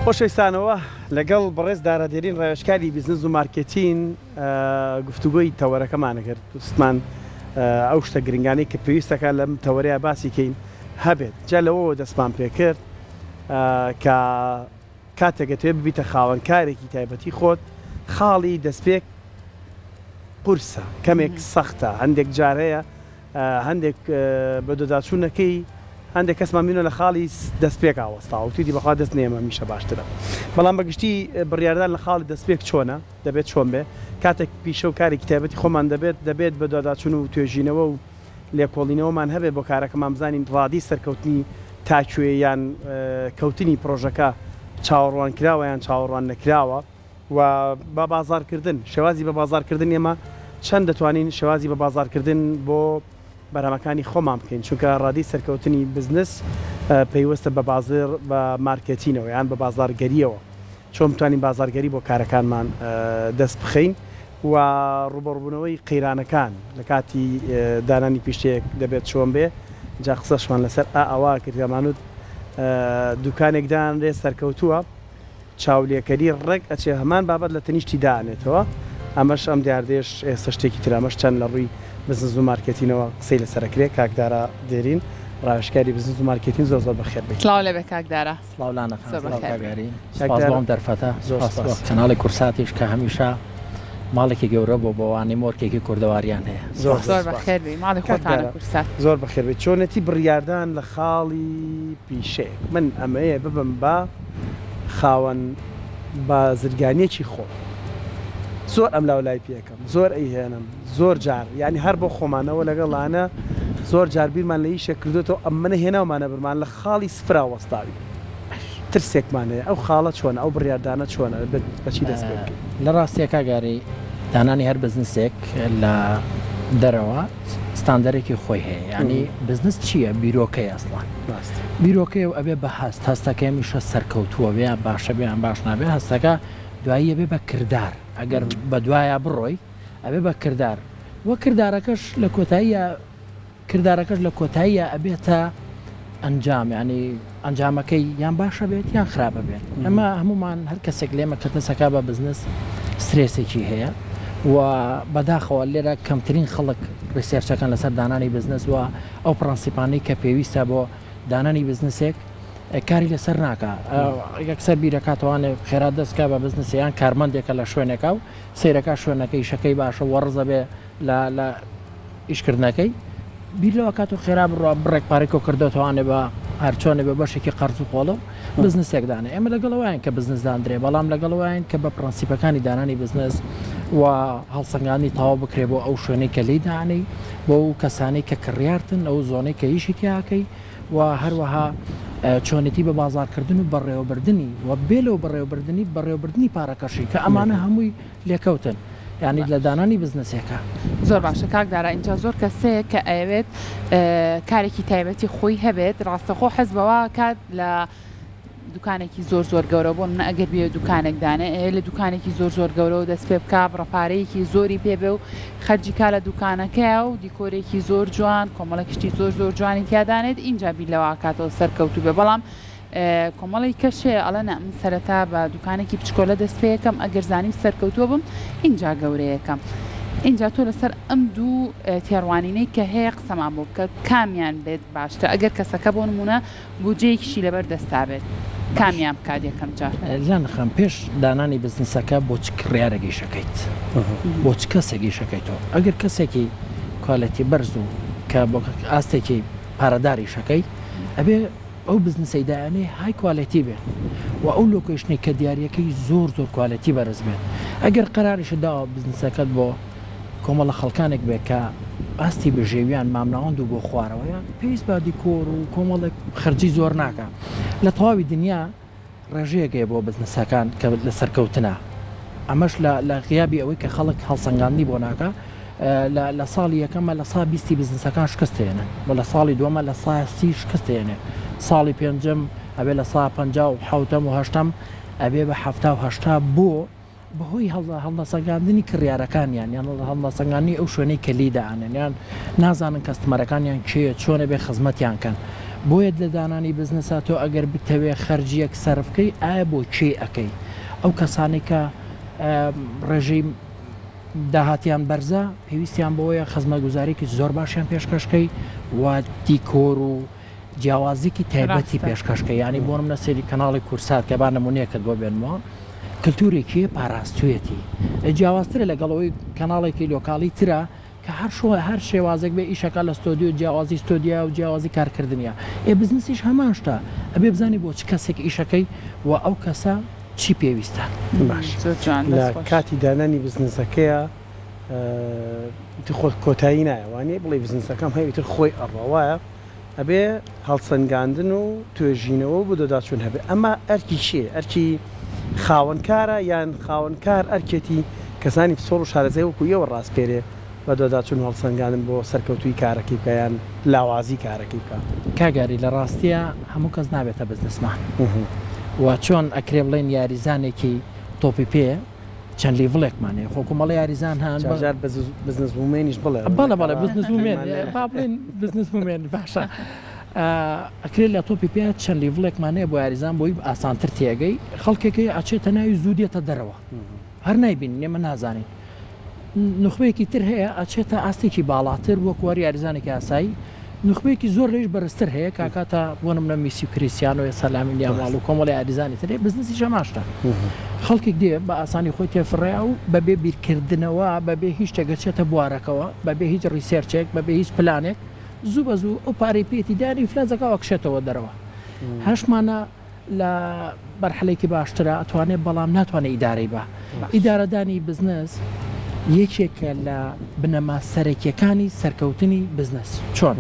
خۆشەویستانەوە لەگەڵ بەڕێز دارا دێرین ڕاوێژکاری بزنس و مارکێتین گفتوگۆی تەوەرەکەمانە کرد وستمان ئەو شتە گرنگانەی کە پێویستەکە لەم تەوەرەیە باسی کەین هەبێت جا لەوەوە دەستمان پێکرد کە کاتێک ئەتەوێت ببیتە خاوەن کارێکی تایبەتی خۆت خاڵی دەستپێک قورسە کەمێک سەختە هەندێک جار هەیە هەندێک بەدۆداچوونەکەی هەندێک کەسمان بینە لە خاڵی دەستپێکا وەستاوە وتویتی بەخوا دەست نێمە هەمیشە باشترە بەڵام بەگشتی بڕیاردان لە خاڵی دەستپێک چۆنە دەبێت چۆن بێ کاتێک پیشە و کارێکی تایبەتی خۆمان دەبێت دەبێت بەدواداچوون و توێژینەوە و لێکۆڵینەوەمان هەبێت بۆ کارەکەمان بزانین ڕادەی سەرکەوتنی تا کوێ یان کەوتنی پڕۆژەکە چاوەڕوانکراوە یان چاوەڕوان نەکراوە و بە بازاڕکردن شێوازی بە بازاڕکردن ئێمە چەند دەتوانین شێوازی بە بازاڕکردن بۆ بەرهەمەکانی خۆمان بکەین چونکە ڕادەی سەرکەوتنی بزنس پەیوەستە بە بازر بە مارکێتینەوە یان بە بازاڕگەرییەوە چۆن بتوانین بازاڕگەری بۆ کارەکانمان دەست بخەین و ڕووبەڕووبوونەوەی قەیرانەکان لە کاتی دانانی پیشەیەک دەبێت چۆن بێ، جا قسەشمان لەسەر ئا ئەوە کرد ئەمانوت دوکانێک دانرێ سەرکەوتووە چاولێکەری ڕێک ئەچێ هەمان بابەت لە تەنیشتی دائەنێتەوە ئەمەش ئەم دیاردەیەش ئێستا شتێکی ترە ئەمەش چەند لە ڕووی بزنس و مارکێتینەوە قسەی لەسەر ئەکرێ کاک دارا دێرین ڕاوێژکاری بزنس و مارکێتین زۆر زۆر بەخێر بێی. سڵاو لێبێ کاک دارا. سڵاو لانە خان زۆر سڵاو بەخێر کاک بێی. ئارین کاک سوپاس بۆ دارا ئەم دەرفەتە زۆر سوپاس بۆ سوپاس. کەناڵی کوردساتیش کە هەمیشە ماڵێکی گەورە بۆ بۆوانی مۆرکێکی کوردەواریان هەیە زۆر سوپاس. زۆر زۆر سوپاس بەخێر بێی ماڵی کاک خۆتانە دارا کوردسات. زۆر بەخێر بێی چۆنێتی بڕیاردان لە خاڵی پیشەیەک من ئەمەوێ ببم بە خاوەن بازرگانیەکی خۆم زۆر ئەملاو لای پێکەم زۆر ئەیهێنم زۆر جار یانی هەر بۆ خۆمانەوە لەگەڵ لانە زۆر جار بیرمان لە ئیشێک کردۆتەوە ئەمنە هێناومانە برمان لە خاڵی سفرا وەستاوین ترسێکمان هەیە ئەو خاڵە چۆنە ئەو بڕیاردانە چۆنە بە چی دەست پێ بکەین؟ لە ڕاستیا کاک ئاری دانانی هەر بزنسێک لە دەرەوە ستاندەرێکی خۆی هەیە یانی بزنس چییە بیرۆکەیە ئەسڵان بیرۆکەیە و ئەبێ بە هەست هەستەکەی هەمیشە سەرکەوتووە بێ یان باشە بێ یان باش نابێ هەستەکە دوایی ئەبێ بە کردار ئەگەر بە دوایا بڕۆی ئەبێ بە کردار وە کردارەکەش لە کۆتاییا کردارەکەش لە کۆتاییا ئەبێتە ئەنجام یانی ئەنجامەکەی یان باشە بێت یان خراپە بێت ئەمە هەمومان هەر کەسێک لێمە کە دەسەکا بە بزنس سترێسێکی هەیە و بەداخەوە لێرە کەمترین خەڵک research ەکەن لەسەر دانانی بزنس و ئەو پرەنسیپانەی کە پێویستە بۆ دانانی بزنسێک کاری لەسەر ناکا یەکسەر بیرەکاتەوانێ خێرا دەستکا بە بزنس یان کارمەندێکە لە شوێنێکا و سەیرەکا شوێنەکە ئیشەکەی باشە وەڕزە بێ لە لە ئیشکردنەکەی بیر لەوە کات و خێرا بڕوا بڕێک پارەی کۆ کردۆتەوانێ بە هەرچۆنێ بە بەشێکی قەرز و قۆڵە و بزنسێک دانێ ئێمە لەگەڵ ئەوەین کە بزنس داندرێ بەڵام لەگەڵ ئەوەین کە بە پرەنسیپەکانی دانانی بزنس و هەڵسەنگاندنی تەواو بکرێ بۆ ئەو شوێنەی کە لێی دانێی بۆ ئەو کەسانەی کە کڕیارتن ئەو زۆنەی کە ئیشی تیاکەی و هەروەها چۆنێتی بە بازاڕکردن و بەڕێوەبردنی و بێ لەو بەڕێوەبردنی بەڕێوەبردنی پارەکەشی کە ئەمانە هەمووی لێکەوتن یانی لە دانانی بزنسێکە. زۆر باشە کاک دارا ئینجا زۆر کەس هەیە کە ئەیەوێت کارێکی تایبەتی خۆی هەبێت ڕاستەخۆ حەز بەوە کات لە دوکانێکی زۆر زۆر گەورە بۆ منە ئەگەر بێ دوکانێک دانێ ئەیە لە دوکانێکی زۆر زۆر گەورەوە دەست پێ بکا بڕە پارەیەکی زۆری پێ بێ و خەرجی کا لە دوکانەکەیا و دیکۆرێکی زۆر جوان کۆمەڵێک شتی زۆر زۆر جوانی تیا دانێت ئینجا بیر لەوە ئەکاتەوە سەرکەوتوو بێ بەڵام کۆمەڵی کەش هەیە ئەڵێ نا من سەرەتا بە دوکانێکی بچکۆلە دەست پێ یەکەم ئەگەر زانیم سەرکەوتووە بم ئینجا گەورەیەکەم ئینجا تۆ لەسەر ئەم دوو تێڕوانینەی کە هەیە قسەمان بۆ بکە کامیان بێت باشترە ئەگەر کەسەکە بۆ نمونە بودجەیەکیشی لەبەر دەستا بێت کامیان بکات یەکەم جار؟ لانا خان پێش دانانی بزنسەکە بۆ چ کڕیارێک ئیشەکەیت بۆ چ کەسێک ئیشەکەی تۆ ئەگەر کەسێکی quality بەرز و کە بۆ ئاستێکی پارەدار ئیشەکەی ئەبێ ئەو بزنسەی دایانێ high quality بێت و ئەو location ەی کە دیاریەکەی زۆر زۆر quality بەرز بێت ئەگەر قەراریشت داوە بزنسەکەت بۆ کۆمەڵە خەڵکانێک بێت کە ئاستی بژێویان مامناوەند و بۆ خوارەوەیە پێویست بە دیکۆر و کۆمەڵێک خەرجی زۆر ناکا لە تەواوی دنیا ڕێژەیەک هەیە بۆ بزنسەکان کە لە سەرکەوتنە ئەمەش لە لە غیابی ئەوەی کە خەڵک هەڵسەنگاندنی بۆ ناکا لە لە ساڵی یەکەمە لە سا بیستی بزنسەکان شکست هێنن و لە ساڵی دووەمە لە سا سی شکست هێنێ ساڵی پێنجەم ئەبێ لە سا پەنجا و حەوتەم و هەشتەم ئەبێ بە حەفتا و هەشتا بۆ بەهۆی هەڵنەسەنگاندنی کڕیارەکانیان یان هەڵنەسەنگاندنی ئەو شوێنەی کە لێی دائەنێن یان نازانن customer ەکانیان کێیە چۆن ئەبێ خزمەتیان کەن. بۆیە لە دانانی بزنسا تۆ ئەگەر بتەوێ خەرجیەک سەرف کەی ئایا بۆ کێ ئەکەی؟ ئەو کەسانەی کە ڕێژەی داهاتیان بەرزە پێویستیان بەوەیە خزمەتگوزاریکی زۆر باشیان پێشکەش کەی و دیکۆر و جیاوازیکی تایبەتی پێشکەش کەی یانی بۆ نمونە سەیری کەناڵی کورسات کە با نمونەیەکت بۆ بێنمەوە کلتورێکی پاراستوێتی جیاوازترە لەگەڵ ئەوەی کەناڵێکی لۆکاڵی ترە کە هەر شۆ هەر شێوازێک بێ ئیشەکە لە ستۆدیۆ جیاوازی ستۆدیا و جیاوازی کارکردنیە ئێ بزنسیش هەمان شتە ئەبێ بزانی بۆ چ کەسێک ئیشەکەی و ئەو کەسە چی پێویستە. باش زۆر جوان لە دەست خۆش. کاتی دانانی بزنسەکەیا ئیتر خۆت کۆتایی نایە وانیە بڵێی بزنسەکەم هەیە ئیتر خۆی ئەڕوا وایە ئەبێ هەڵسەنگاندن و توێژینەوە و بەدواداچوون هەبێ ئەمە ئەرکی کێیە ئەرکی خاوەن کارە یان خاوەن کار ئەرکێتی کەسانی پسپۆڕ و شارەزای وەکو ئێوە ڕاسپێرێ بەدواداچوون و هەڵسەنگاندن بۆ سەرکەوتوویی کارەکەی بکا یان لاوازی کارەکەی بکا؟ کاک ئاری لە ڕاستیا هەموو کەس نابێتە بزنسمان و چۆن ئەکرێ بڵێین یاریزانێکی تۆپی پێ چەند level ێکمان هەیە خۆ کۆمەڵە یاریزان هەن جار جار business woman یش بڵێ بەڵێ بەڵێ business woman با بڵێین business woman باشە ئەکرێت لە تۆپی پێ چەند level ێکمان هەیە بۆ یاریزان بۆی ئاسانتر تێگەی خەڵکێک هەیە ئەچێتە ناوی زوو دێتە دەرەوە هەر نایبینین ئێمە نازانین نوخبەیەکی تر هەیە ئەچێتە ئاستێکی باڵاتر وەک وەر یاریزانێکی ئاسایی نوخبەیەکی زۆر لەویش بەرزتر هەیە کاکاتە بۆ نمونە میسی و کریستیانۆ ئێستا لامین یاماڵ و کۆمەڵی یاریزانی تر هەیە بزنسیش هەمان شتە خەڵکێک دێ بە ئاسانی خۆی تێفڕێ و بەبێ بیرکردنەوە بەبێ هیچ شتێک ئەچێتە بوارەکەوە بەبێ هیچ research ێک بەبێ هیچ پلانێک زوو بە زوو ئەو پارەی پێیەتی دانی ئیفلاسەکە و ئەکشێتەوە دەرەوە هەشمانە لە مەرحەلەیەکی باشترە ئەتوانێ بەڵام ناتوانێ ئیدارەی با. ئیدارەدانی بزنس یەکێکە لە بنەما سەرەکیەکانی سەرکەوتنی بزنس. چۆن؟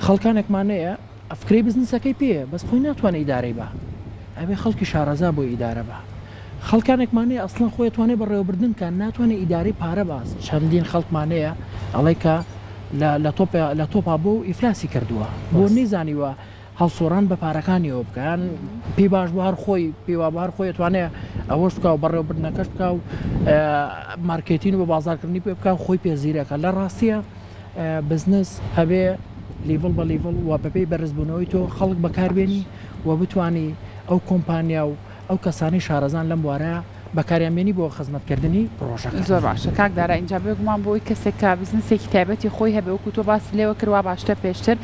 خەڵکانێکمان هەیە ئەفکرەی بزنسەکەی پێیە بەس خۆی ناتوانێ ئیدارەی با. ئەبێ خەڵکی شارەزا بۆی ئیدارە با. خەڵکانێکمان هەیە ئەسڵەن خۆی ئەتوانێ بەڕێوەبردن بکا ناتوانێ ئیدارەی پارە با. چەندین خەڵکمان هەیە ئەڵێ کە لە لە تۆپا لە تۆپا بووە و ئیفلاسی کردووە. بۆ نەیزانیوە هەڵسوڕان بە پارەکانیەوە بکا یان پێی باش بوو هەر خۆی پێی وابوو هەر خۆی ئەتوانێ ئەوەش بکا و بەڕێوەبردنەکەش بکا و مارکێتین و بە بازاڕکردنی پێ بکا و خۆی پێ زیرەکە لە ڕاستیە بزنس ئەبێ level بە level و بەپێی بەرزبوونەوەی تۆ خەڵک بەکاربێنی و بتانی ئەو کۆمپانیا و ئەو کەسانەی شارەزان لەم بوارە بەکاریان بێنی بۆ خزمەتکردنی پڕۆژەکەت. زۆر باشە کاک دارا ئینجا بێگومان بۆ ئەوەی کەسێک کە بزنسێکی تایبەتی خۆی هەبێ وەکو تۆ باست لێوە کرد وا باشترە پێشتر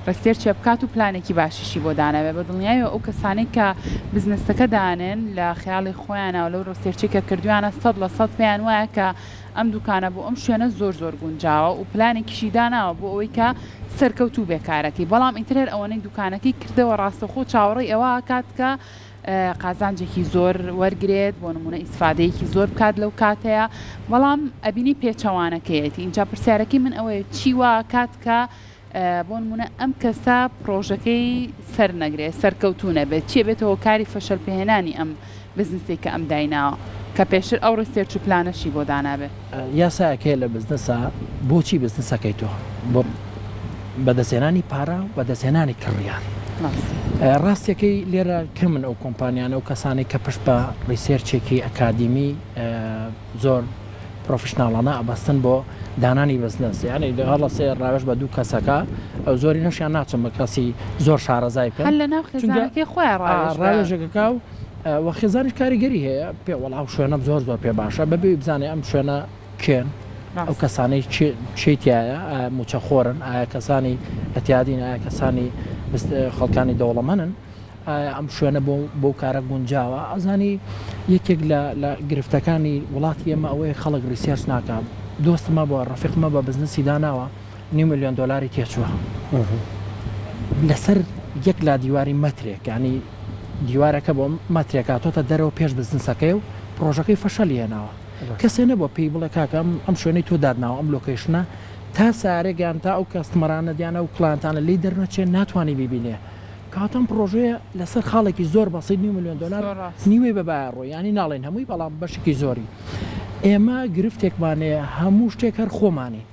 research ێ بکات و پلانێکی باشیشی بۆ دانەبێ بە دڵنیایەوە ئەو کەسانەی کە بزنسەکە دانێن لە خەیاڵی خۆیانە و لەو research ەی کە کردویانە 100% پێیان وایە کە ئەم دوکانە بۆ ئەم شوێنە زۆر زۆر گونجاوە و پلانێکیشی داناوە بۆ ئەوەی کە سەرکەوتوو بێ کارەکەی بەڵام ئیتر هەر ئەوەنەی دوکانەکەی کردەوە ڕاستەوخۆ چاوەڕێی ئەوە ئەکات کە قازانجێکی زۆر وەرگرێت بۆ نمونە ئیسفادەیەکی زۆر بکات لەو کاتەیە بەڵام ئەبینی پێچەوانەکەیەتی ئینجا پرسیارەکەی من ئەوەیە چی وا کات کە بۆ نمونە ئەم کەسە پرۆژەکەی سەر نەگرێت سەرکەوتوو نەبێت چی بێتە هۆکاری فەشەل پێهێنانی ئەم بزنسێک کە ئەم دایناوە کە پێشتر ئەو research و پلانەشی بۆ دانابێ. یاسایەک هەیە لە بزنسا بۆچی بزنسەکەی تۆ بۆ بەدەستهێنانی پارە و بەدەستهێنانی کڕیار ڕاستیەکەی لێرە کەمن ئەو کۆمپانیانە و کەسانێک کە پشت بە research ێکی ئەکادیمی زۆر professional انە ئەبەستن بۆ دانانی بزنس یعنی هەڵەسێ ڕاوێژ بە دوو کەسەکە ئەو زۆری نەشیان ناچم بە کەسی زۆر شارەزای بکەن هەر لە ناو خێزانەکەی خۆیان ڕاوێژ بە ڕاوێژەکەکە و وە خێزانیش کاریگەری هەیە پێ وەڵا ئەو شوێنەم زۆر زۆر پێ باشە بەبێ بزانێ ئەم شوێنە کێن ئەو کەسانەی چێ تایە ئایا موچەخۆرن ئایا کەسانی ئەتیادین ئایا کەسانی خەڵکانی دەوڵەمەنن ئایا ئەم شوێنە بۆ بۆ کارە گونجاوە ئەزانی یەکێک لە لە گرفتەکانی وڵاتی ئێمە ئەوەیە خەڵک research ناکا دۆستمە بۆ ڕەفیقمە بە بزنسی داناوە نیو ملیۆن دۆلاری تێچووە لەسەر یەک لا دیواری مەترێک ینی دیوارەکە بۆ مەترێک هاتۆتە دەرەوە پێش بزنسەکەی و پڕۆژەکەی فەشەلی هێناوە کەسێ نەبووە پێی بڵێ کاکە ئەم ئەم شوێنەی تۆ دادناوە ئەم location ە تا سارێک یان تا ئەو customer انە یان ئەو client انە لێی دەرنەچێ ناتوانانی بیبینێ کەواتە ئەم پڕۆژەیە لەسەر خاڵێکی زۆر بەسیت نیو ملیۆن دۆلار نیوەی بە بایە ڕۆی یانی ناڵێن هەمووی بەڵام بەشێکی زۆری ئێمە گرفتێکمان هەیە هەموو شتێک هەر خۆمانین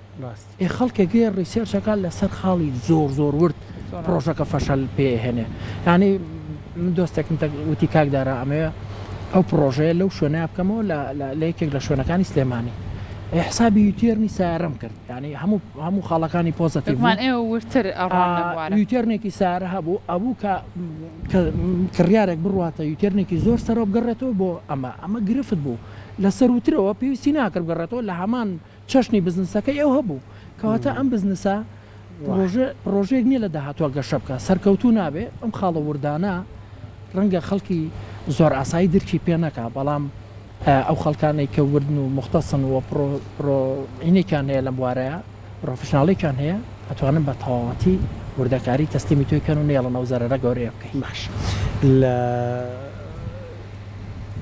ئێ خەڵکێک هەیە research ئەکات لەسەر خاڵی زۆر زۆر ورد پڕۆژەکە فەشەل پێ ئەهێنێ یانی من دۆستێکم وتی کاک دارا ئەمەوێ ئەو پڕۆژەیە لەو شوێنە بکەمەوە لە لە یەکێک لە شوێنەکانی سلێمانی. حسابی U-turn ی سەیارەم کرد یانی هەموو هەموو خاڵەکانی positive بوو. بێگومان ئێوە وردتر ئەڕواننە بوارەکە. U-turn ێکی سەیارە هەبوو ئەبوو کە کە کڕیارێک بڕواتە U-turn ێکی زۆر سەرەوە بگەڕێتەوە بۆ ئەمە ئەمە گرفت بوو لە سەرووترەوە پێویستی ناکرد بگەڕێتەوە لە هەمان چەشنی بزنسەکەی ئەو هەبوو کەواتە ئەم بزنسە پڕۆژە پڕۆژەیەک نییە لە داهاتووە گەشە بکات سەرکەوتوو نابێ ئەم خاڵە وردانە ڕەنگە خەڵکی زۆر ئاسایی درکی پێ نەکا بەڵام ئەو خەڵکانەی کە وردن و موختەسن و پڕۆ پڕۆ ئینێکیان هەیە لەم بوارەیا professional ێکیان هەیە ئەتوانن بە تەواوەتی وردەکاری تەسلیمی تۆی کەن و نەیەڵن ئەو زەرەرە گەورەیە بکەی. باش لە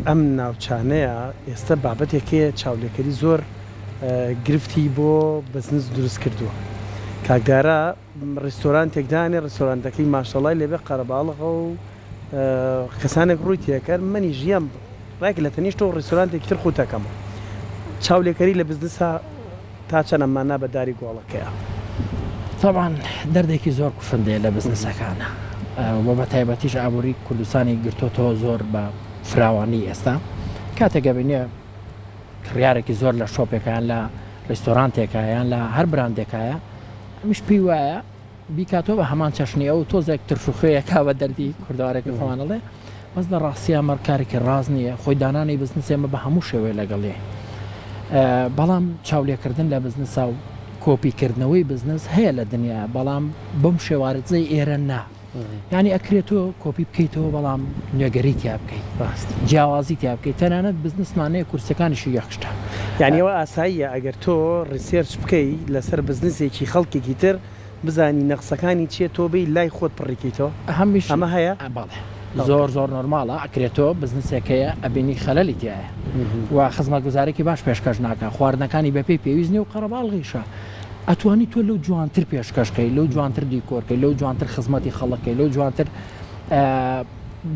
ئەم ناوچانەیا ئێستە بابەتێک هەیە چاولێکەری زۆر گرفتی بۆ بزنس دروست کردووە کاک دارا ڕیستۆرانتێک دانێ ڕیستۆرانتەکەی ماشەڵای لێبێ قەرەباڵغە و کەسانێک ڕووی تێکەر منیش یەم ڕێک لە تەنیشتەوە ڕیستۆرانتێکی تر قوتەکەمەوە چاولێکەری لە بزنسا تا چەنە مانا بە داری گۆڵەکەیە؟ تەبعەن دەردێکی زۆر کوشندەیە لە بزنسەکانە و بە تایبەتیش ئابووری کوردستانی گرتۆتەوە زۆر بە فراوانی ئێستا کاتێک ئەبینێ کڕیارێکی زۆر لە shop ێکە یان لە ڕیستۆرانتێکە یان لە هەر براندێکایە ئەمیش پێی وایە بیکاتەوە بە هەمان چەشنی ئەو تۆزێک ترش و خوێیەکا بە دەردی کوردەوارێکی خۆمان ئەڵێ بەس لە ڕاستیا مەڕ کارێکی ڕاست نییە خۆی دانانی بزنس ئێمە بە هەموو شێوەیە لەگەڵی بەڵام چاولێکردن لە بزنسا و کۆپیکردنەوەی بزنس هەیە لە دنیا بەڵام بەم شێوارزەی ئێرە نا یانی ئەکرێ تۆ کۆپی بکەیتەوە بەڵام نوێگەری تیا بکەی ڕاست جیاوازی تیا بکەی تەنانەت بزنسمان هەیە کورسیەکانیشی یەک شتە. یانی ئەوە ئاساییە ئەگەر تۆ research بکەی لەسەر بزنسێکی خەڵکێکی تر بزانی نەقسەکانی چیە تۆ بێی لای خۆت پڕی کەیتەوە هەمیش ئەمە هەیە؟ بەڵێ زۆر زۆر normal ە ئەکرێ تۆ بزنسێک هەیە ئەبینی خەلەلی تیایە و خزمەتگوزارێکی باش پێشکەش ناکا خواردنەکانی بەپێی پێویست نیە و قەرەباڵغیشە ئەتوانی تۆ لەو جوانتر پێشکەش کەی لەو جوانتر دیکۆر کەی لەو جوانتر خزمەتی خەڵک کەی لەو جوانتر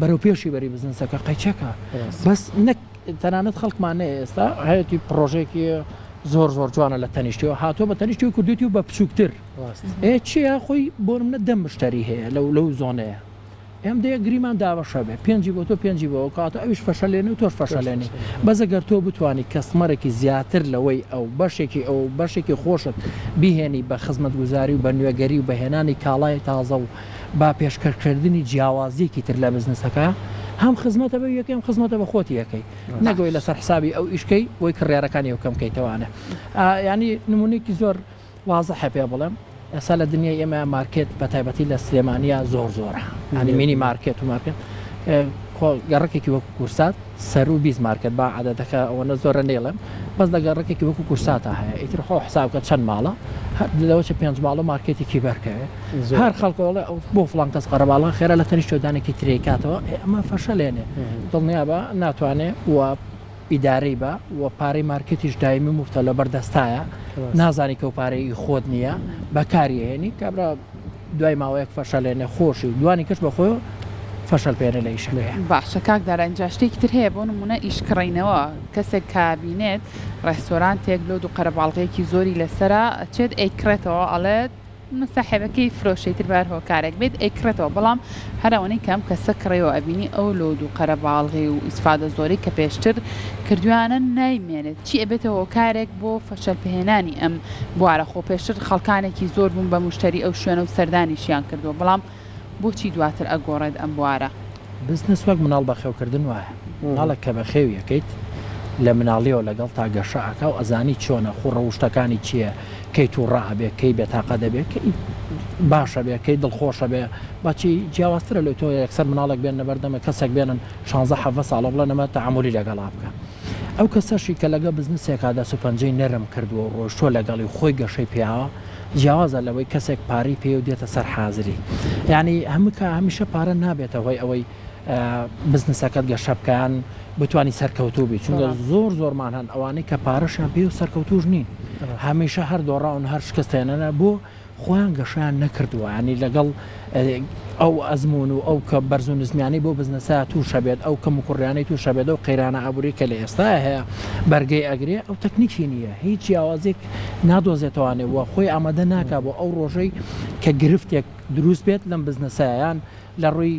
بەرەو پێشی بەری بزنسەکە قەیچەکە بەس نەک تەنانەت خەڵکمان نەیە ئێستا هەیەتی پرۆژێکی زۆر زۆر جوانە لە تەنیشتەوە هاتووە بە تەنیشتی کوردێتی و بە بچووکتر ئێ چییە خۆی بۆ منە دەم مشتری هەیە لەو لەو زۆنەیە ئێم دەیە گریمان دابەشە بێ پێنجی بۆ تۆ پێنجی بۆ ئەو کەواتە ئەویش فەشەلێنێ و تۆش فەشەلێنی بەس ئەگەر تۆ بتوانی customer ێکی زیاتر لەوەی ئەو بەشێکی ئەو بەشێکی خۆشت بیهێنی بە خزمەتگوزاری و بە نوێگەری و بە هێنانی کاڵای تازە و با پێشکەشکردنی جیاوازیەکی تر لە بزنسەکە هەم خزمەتە بە یەکەی هەم خزمەتە بە خۆتی یەکەی نەک ئەوەی لەسەر حسابی ئەو ئیشکەی بۆی کڕیارەکانی ئەو کەم کەیتەوانە یانی نمونەیەکی زۆر وازحە پێ بڵێم ئێستا لە دنیای ئێمە مارکێت بە تایبەتی لە سلێمانیا زۆر زۆرە ینی mini market و مارکێت گەڕەکێکی وەکو کورسات سەر و 20 مارکێت با عادەتەکە ئەوەنە زۆرە نەیڵێم بەس لە گەڕەکێکی وەکو کورساتە هەیە ئیتر خۆ حسابکە چەند ماڵە لەوە چ پێنج ماڵە مارکێتێکی بەرکەوێ هەر خەڵکۆڵێ ئەو بۆ فڵان کەس قەرەباڵغە خێرا لە تەنیشت دانێکی ترێکاتەوە ئەمە فەشەلێنێ دڵنیابە ناتوانێ و ئیدارەی بە و پارەی مارکێتیش دایمی موفتە لەبەر دەستایە نازانی کەو پارەی ئی خۆت نییە بەکاری هێنی کابرا دوای ماوەیەک فەشەلێنێ خۆشی و دوانی کەش بەخۆی فەشەل پێنێ لە ئیشەکەی. باشە کاک دارا ئینجا شتێکی تر هەیە بۆ نمونە ئیش کڕینەوە کەسێک کە بینێت ڕێستۆرانتێک لۆد و قەرەباڵغیەکی زۆری لەسەرە ئەچێت ئەیکڕێتەوە ئەڵێت ساحێبەکەی فرۆشەی تر بەهەر هۆکارێک بێت ئەیکڕێتەوە بەڵام هەر ئەوەنەی کە ئەم کەسە کڕیەوە ئەبینی ئەو لۆد و قەرەباڵغی و ئیسفادە زۆرەی کە پێشتر کردویانە نایمێنێت چی ئەبێتە هۆکارێک بۆ فەشەل پێهێنانی ئەم بوارە خۆ پێشتر خەڵکانێکی زۆر بوون بە موشتەری ئەو شوێنە و سەردانیشیان کردووە بەڵام بۆچی دواتر ئەگۆڕێت ئەم بوارە؟ بزنس وەک مناڵ بەخێوکردن وایە، مناڵێک کە بەخێوی ئەکەیت لە مناڵیەوە لەگەڵتا گەشە ئەکا و ئەزانی چۆنە خو ڕەوشتەکانی چیە کەی توڕە ئەبێ کەی بێتاقەت ئەبێ کەی باش ئەبێ کەی دڵخۆش ئەبێ بەچی جیاوازترە لۆی تۆ یەکسەر مناڵێک بێننە بەردەمت کەسێک بێنن شانزە حەڤە ساڵە بڵێن ئەمە تەعامولی لەگەڵا بکە ئەو کەسەشی کە لەگە بزنسێکا دەست و پەنجەی نەرم کردووە و ڕۆیشتووە لەگەڵی و خۆی گەشەی پیاوە جیاوازە لەوەی کەسێک پارەی پێیە و دێتە سەر حازری یانی هەموو هەمیشە پارە نابێتە هۆی ئەوەی بزنسەکەت گەشە بکە یان بتانی سەرکەوتوو بی چونکە زۆر زۆرمان هەن ئەوانەی کە پارەشیان پێ و سەرکەوتوش نین هەمیشە هەر دۆڕاون هەر شکستێنەنە بۆ خۆیان گەشەیان نەکردووە ینی لەگەڵ ئەو ئەزموون و ئەو کە بەرز و نزمیانەی بۆ بزنسە تووشە بێت ئەو کەم و کوڕیانەی تووشە بێت ئەو قەیرانە ئابووری کە لە ئێستا هەیە بەرگەی ئەگرێ ئەو تەکنیکی نییە هیچ جیاوازێک نادۆزێتەوانێ و خۆی ئامادە ناکا بۆ ئەو ڕۆژەی کە گرفتێک دروست بێت لەم بزنسە یان لە ڕووی.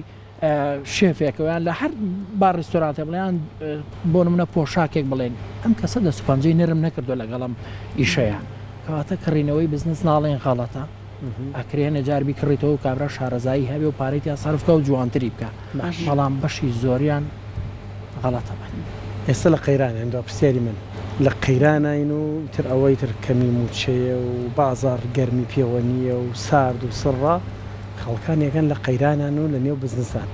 شێفێکەوە یان لە هەر با ڕیستۆرانتێ بڵێن یان بۆ نمونە پۆشاکێک بڵێن ئەم کەسە دەست و پەنجەی نەرم نەکردووە لەگەڵم ئیشەیە کەواتە کڕینەوەی بزنس ناڵێن غەڵەتە ئەکرێ هەنێ جار بیکڕیتەوە و کابرا شارەزایی هەبێ و پارەی تیا سەرف بکا و جوانتری بکا بەڵام بەشی زۆریان غەڵەتە بن. ئێستا لە قەیرانین دوا پرسیاری من لە قەیراناین و ئیتر ئەوەی تر کەمی موچەیە و بازاڕ گەرمی پێوە نییە و سارد و سڕە خەڵکانێکن لە قەیرانان و لە نێو بزنسان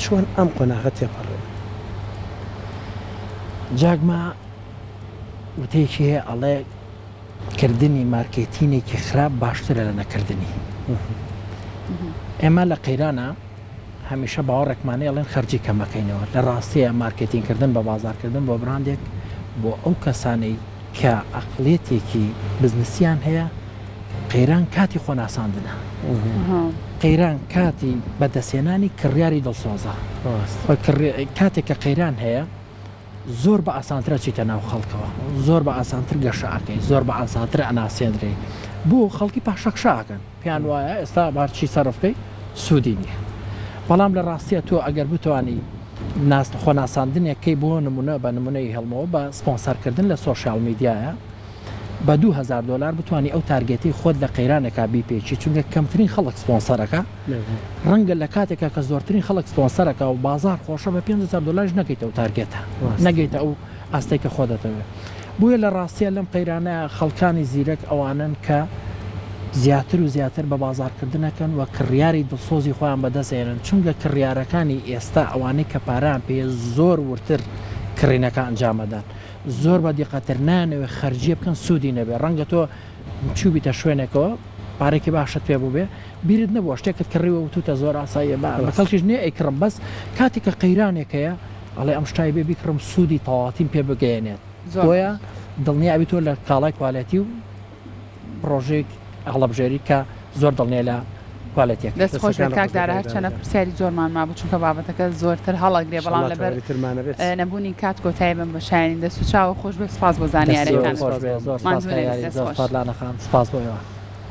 چۆن ئەم قۆناغە تێپەڕێنن؟ جاک ما وتەیەکی هەیە ئەڵێ کردنی مارکێتینێکی خراپ باشترە لە نەکردنی. ئێمە لە قەیرانە هەمیشە باوەڕێکمان هەیە ئەڵێن خەرجی کەمەکەینەوە لە ڕاستیە مارکێتین کردن بە بازاڕکردن بۆ براندێک بۆ ئەو کەسانەی کە ئەقڵیەتێکی بزنسیان هەیە قەیران کاتی خۆناساندنە قەیران کاتی بەدەستهێنانی کڕیاری دڵسۆزە کاتێک کە قەیران هەیە زۆر بە ئاسانتر ئەچیتە ناو خەڵکەوە زۆر بە ئاسانتر گەشە ئەکەی زۆر بە ئاسانتر ئەناسێنرێی بۆ خەڵکی پاشەکشە ئەکەن پێیان وایە ئێستا بارچی سەرف بکەی سوودی نییە بەڵام لە ڕاستیە تۆ ئەگەر بتوانی ناس خۆناساندنێک کەی بۆ نمونە بە نمونەی هێڵمەوە بە سپۆنسەرکردن لە سۆشیال میدیایە بە 2000 دلار بتانی ئەو target ی خۆت لە قەیرانێکا بیپێکی چونکە کەمترین خەڵک سپۆنسەرەکە ڕەنگە لە کاتێکا کە زۆرترین خەڵک سپۆنسەرەکا و بازاڕ خۆشە بە 5000 دۆلاریش نەگەیتە ئەو target ە نەگەیتە ئەو ئاستەی کە خۆت دەتەوێت بۆیە لە ڕاستیە لەم قەیرانە خەڵکانی زیرەک ئەوانەن کە زیاتر و زیاتر بە بازاڕکردنەکەن و کڕیاری دڵسۆزی خۆیان بەدەست ئێنن چونکە کڕیارەکانی ئێستا ئەوانەی کە پارەیان پێیە زۆر وردتر کڕینەکە ئەنجامەدەن زۆر بە دیقەتر نایانەوێت خەرجیە بکەن سوودی نەبێت ڕەنگە تۆ چووبیتە شوێنێکەوە پارەیەکی باشت پێ بووبێ بیرت نەبووە شتێکت کڕیوە وتوتە زۆر ئاساییە بە بە کەڵکیش نییە ئەیکڕم بەس کاتێک کە قەیرانێک هەیە ئەڵێ ئەم شتای بێ بیکڕم سوودی تەواوەتیم پێ بگەیەنێت بۆیە دڵنیا ئەبی تۆ لە کاڵای quality و پڕۆژەیەک هەڵەبژێری کە زۆر دڵنیای لە quality ەکەی. دەست خۆش بێت کاک دارا هەرچەنە پرسیاری زۆرمان مابوو چونکە بابەتەکە زۆرتر هەڵەگرێ بەڵام لەبەر نەبوونی کات کۆتایی بەم بەشایەنی دەست و چاوە خۆش بێت سوپاس بۆ زانیاریەکانت. دەست خۆش بێت زۆر سوپاس ماندوو کاک نەبیت یاری دەست زۆر خۆش. سوپاس لانە خان سوپاس بۆ ئێوە.